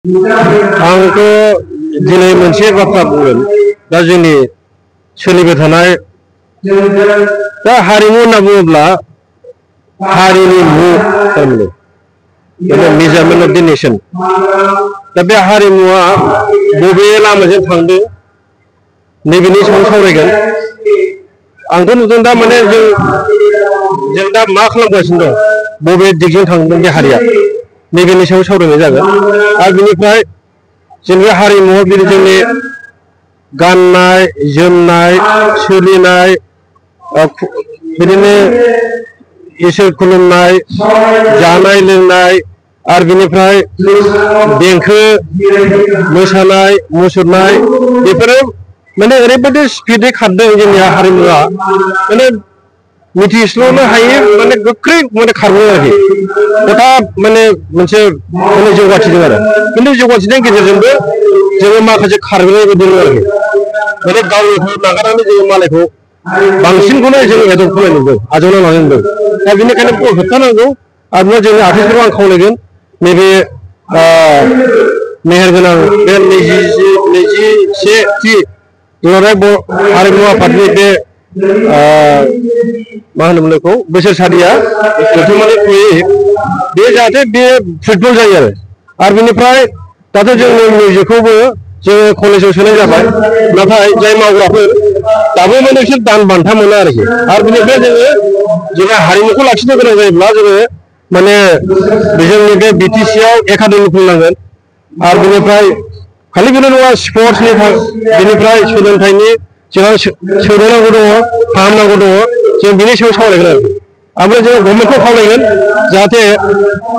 आंथ' दिनै मोनसे बाथ्रा बुंगोन दा जोंनि सोलिबाय थानाय दा हारिमु होनना बुङोब्ला हारिनि मुं थारमाने मेजारमेन्ट अफ द नेशन दा बे हारिमुवा बबे लामाजों थांदों नैबेनि सायाव सावरायगोन आंथ' नुदों दा माने जों दा मा खालामगासिनो दं बबे दिगजों थांदों बे हारिया नैबेनि सायाव सावरायनाय जागोन आरो बिनिफ्राय जोंनि हारिमुआव बिदि जोंनि गाननाय जोमनाय सोलिनाय बिदिनो इसोर खुलुमनाय जानाय लोंनाय आरो बिनिफ्राय देंखो मोसानाय मुसुरनाय बेफोरो माने ओरैबायदि स्पिडै खारदों जोंनि हारिमुआ माने मिथिस्ल'नो हायै माने गोख्रै माने खारबोयो आरोखि हठात माने मोनसे माने जौगाथिदों आरो खिन्थु जौगाथिनायनि गेजेरजोंबो जोङो माखासे खारबोनायबो दङ आरोखि माने गावनिखौ नागारनानै जोङो मालायखौ बांसिनखौनो जों एदप्ट खालामनाय नुदों आजावना लानाय नुदों दा बेनिखायनो बेखौ होबथानांगौ आरो जोंनि आर्टिस्टफोरखौ आं खावलायगोन नैबे मेहेरगोनां बे 21थि दुलाराय हारिमु आफादनि बे मा होनोमोन बेखौ बोसोरसालिया जथुम्मानि थ्रुयै बे जाहाथे बे फ्रुटफुल जायो आरो बिनिफ्राय दाथ' जोंनि मिउजिकखौबो जोङो कलेजाव सोनाय जाबाय नाथाय जाय मावग्राफोर दाबो माने बिसोर दान बान्था मोनो आरोखि आरो बिनिफ्राय जोङो हारिमुखौ लाखिनो गोनां जायोब्ला जोङो माने जोंनि बे बिटिसिआव एकाडेमि खुलिनांगोन आरो बिनिफ्राय खालि बेल' नङा स्पर्ट्सनि बेनिफ्राय सोलोंथाइनि जोंहा सोलायनांगौ दङ फाहामनांगौ दङ जों बिनि सायाव सावरायगोन आरो ओमफ्राय जोङो गभर्नमेन्टखौ खावलायगोन जाहाथे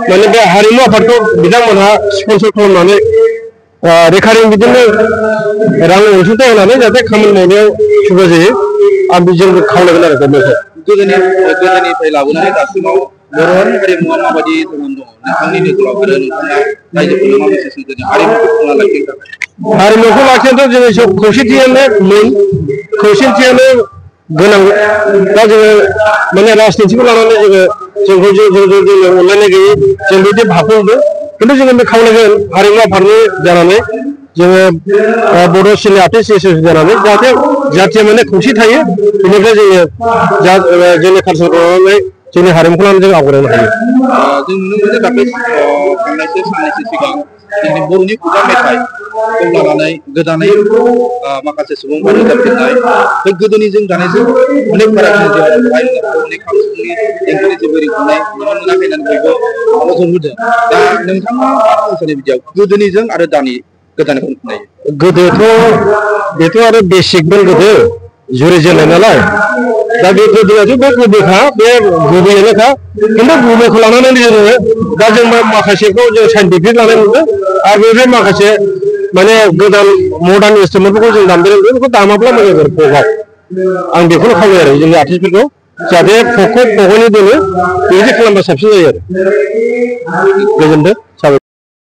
माने बे हारिमु आफादखौ बिथांमोनहा स्पन्सर खालामनानै रेकारिं बिदिनो रां अनसुंथाइ होनानै जाहाथे खामानि मावनायाव सुबिदा जायो आं जों खावलायगोन आरो गभर्नमेन्टखौ गोदोनिफ्राय लाबोनानै दासिमाव बर' हारिमुवा माबायदि जानानै दङ नोंथांनि नोजोराव आरो नोंथाङा रायजोफोरनो मा मेसेज होगोन हारिमुखौ फोथांना लाखिनो थाखाय हारिमुखौ लाखिनोथ' जोङो खौसेथियानो मेइन खौसेथियानो गोनां दा जोङो माने राजनितिखौ लानानै जोङो अनलायनाय गैयै जों बिदि भाबखौ खिन्थु जोङो बे खावलायगोन हारिमु आफादनि जानानै जोङो बड' सिने आर्टिस्ट एस'सियेसन जानानै जाहाथे जाथिया माने खौसे थायो बेनिफ्राय जोङो जोंनि कालसारखौ लानानै जोंनि हारिमुखौ लानानै जों आवगायलांनो हायो जों नुनो मोनो दाख्लै थांनायसो साननैसो सिगां जोंनि बर'नि खुगा मेथाइखौ लानानै गोदानै माखासे सुबुंफोरा रोजाबफिननाय बे गोदोनिजों दानिजों अनेक फारागथि दं बर'नि खाम सिफुंनि देंखोनि जेबो रिंखांनाय नुनो मोनाखै होननानै बयबो आवाज होदों दा नोंथाङा मा सानो बिदियाव गोदोनिजों आरो दानि गोदानखौ नायो गोदोथ' बेथ' आरो बेसिकमोन गोदो जुरिजेननाय नालाय दा बे गोदोआथ' बे गोदोखा बे गुबैयानोखा खिन्थु गुबैखौ लानानै जोङो दा जों माखासेखौ जों साइन्टिफिक लानाय नुदों आरो बेनिफ्राय माखासे माने गोदान मडार्न इन्सट्रुमेन्टफोरखौ जों दामनो रोंदों बेखौ दामाब्ला मोजां जागोन फकआव आं बेखौनो खावलायो आरो जोंनि आर्टिस्टफोरखौ जाहाथे फकखौ फकआवनो दोनो बेबायदि खालामबा साबसिन जायो आरो गोजोनथों